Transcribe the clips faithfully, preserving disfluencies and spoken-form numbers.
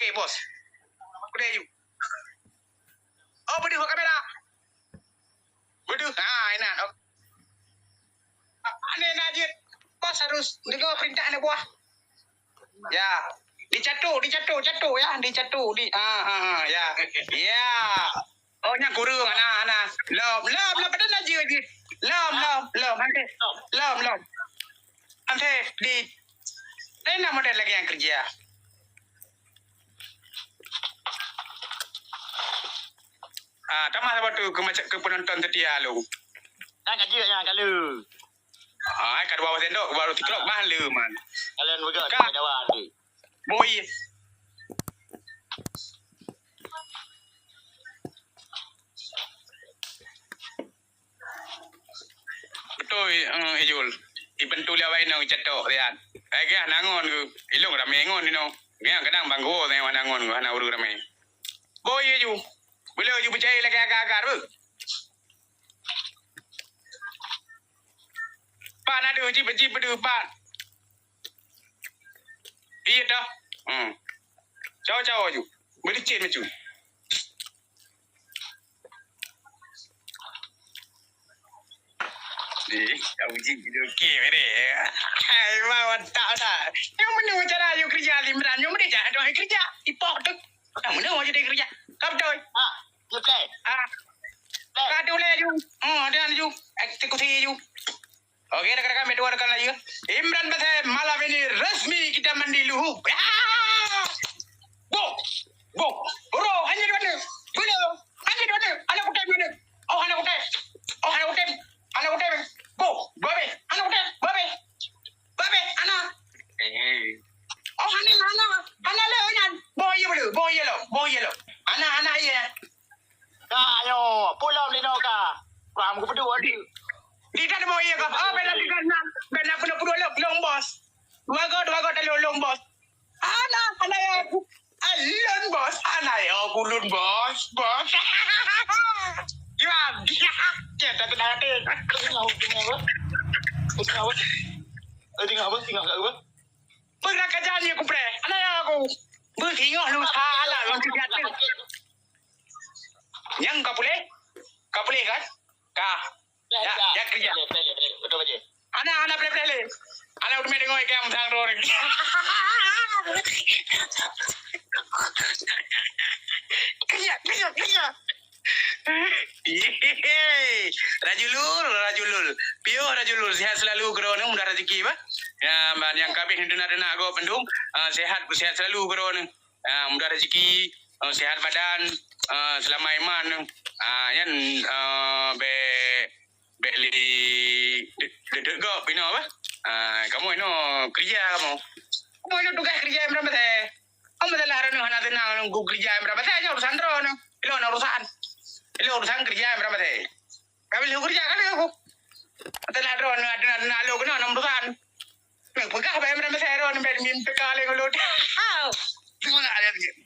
Eh, bos. Kudeh aju. Oh, beudeuh kamera. Beudeuh. Ha, inan. Oh. Aneh na jeuet. Bos harus deungoe peurintah aneuk buah. Ya. Dicatok, dicatok, catok ya, dicatok, di, ah, ah, ah, ya. Ya. Oh, nyang kureueng, hana, hana. Lom, lom, lom, padahai laju jih. Lom, lom, lom, hante. Lom, lom. Hante, di, laén na model lagèe nyang keureuja. Ah, tamah saboh tu keu maca-, keu penonton setia lu. Kan ka jeuet nyan, ka lheueh. Ah, ka dua boh sendok, baru tikrok, bah lheueh man. Kalian peugah Ka- dawa tu. Boi. Beutôi, eh, Ijul. Ibantu lé awak inong icatok siat. Hai gah na ngon keu. Ilong ramé ngon inong. Gah kadang banggo na ngon keu, hana ureueng ramé. Boi aju. Beu lé aju peucaya lagèe agar-agar beuh. Pat na deuh, ji, ji peudeuh pat. Iya dah. Hmm. Cawa-cawa aju. Beulicin macam. Ih, kau uji video game ni. Hai, wah, mantap dah. Yang mana cara you kerja, Imran? Yang mana cara you kerja? Ipok tu. Yang mana orang jadi kerja? Kau betul? Ah, you play. Ah. Play. Kau tu lah you. Oh, dia you. Eksekusi you. Okey, rakan-rakan, dua rakan lagi. Imran Pasai, malam ini resmi kita mandi luhu. Ah! Boh! Boh! Bro, hanya dua ni. Bila? Hanya dua ni. Anak kutem mana? Oh, anak kutem. Oh, anak kutem. Anak kutem. Boh, babe. Anak kutem, babe. Babe, anak. Oh, hana, hana. Hana le nyan. Boh iya bela. Boh iya lo. Boh iya lo. Anak, anak iya. Ka nyoe, pulom linoe ka. Kuram kupeudua di. Di, di tak ada mau iya ka. Ah, beda tiga enam. Beda pun puluh lom, lom bos. Dua go, dua go, telu lom bos. Ana, ana ya aku. Ah, lom bos, ana ya aku lom bos, bos. Gimana? Ya, tak ada hati. Tengok apa? Tengok apa? Tengok apa? Tengok apa? Pernah kerja ni aku pre. Ana ya aku. Bersingoh lu salah, orang kerja tu. Nyang ka puléh? Ka puléh kan? Ka. Ya, ya, ya, kerja. Betul, betul, betul. Ana, ana puléh-puléh lé. Ana udah deungoe ikan musang roh ni. Kerja, kerja, kerja. Yeay. Rajulul, Rajulul. Piôh Rajulul, sehat selalu keudroe, mudah rezeki bah. Ya, ban nyang kabeh deunak-deunak gob bandum, ah, sehat, sehat selalu keudroe. Ah, mudah rezeki, ah, sehat badan, ah, seulama iman. Ah, nyan, ah, bèk, bèk lé de-, de-, deuek gob inoe bah. Ah, kamoe inoe keurija kamoe. Kamoe inoe tugaih keurija Imran Pasai. Kamoe masalah droeneuh hana seunang nunggu keurija Imran Pasai, nyan urusan droeneuh. Ilôn urusan. Ilôn urusan keurija Imran Pasai. Ka lheueh keurija ka lheueh. Masalah droeneuh, adonan-adonan lôn keunoe, nyan urusan. Neupeugah bak Imran Pasai droeneuh, bèk mimpi ka lé ulôn. Tengok nak ada sikit.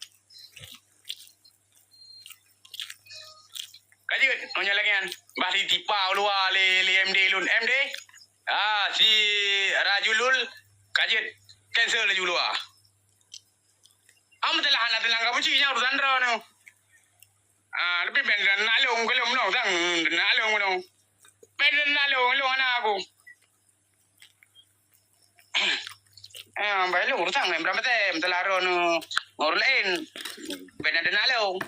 Ka jeuet, nyoe lagèe nyan. Bah ditipa u luwa lé, lé M D lôn. M D, ah, si Rajulul, ka jeuet. Cancel laju u luwa. Am telah, hana telah ka buci, nyan urusan droeneuh. Ah, tapi ben na lôn, ka lôn meunoe, sang na lôn meunoe. Ben na lôn, lôn hana aku. Eh, bah lôn urusan ngon Imran Pasai, meuteularo ngon ureueng laén. Ben na deungon lôn.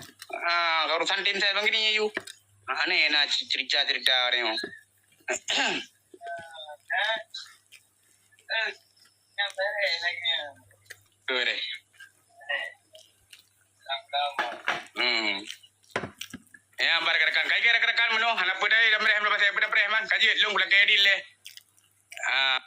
Ah, urusan tim saya begini, yu. Ah, aneh na cerita-cerita ni. Tu deh. Hmm. Ya, bah rakan-rakan. Kai rakan-rakan meunoe, hana peue dai, dah mereh, dah pasai, dah mereh, man. Ka jeuet, lôn pulangkan adil lé. Ah.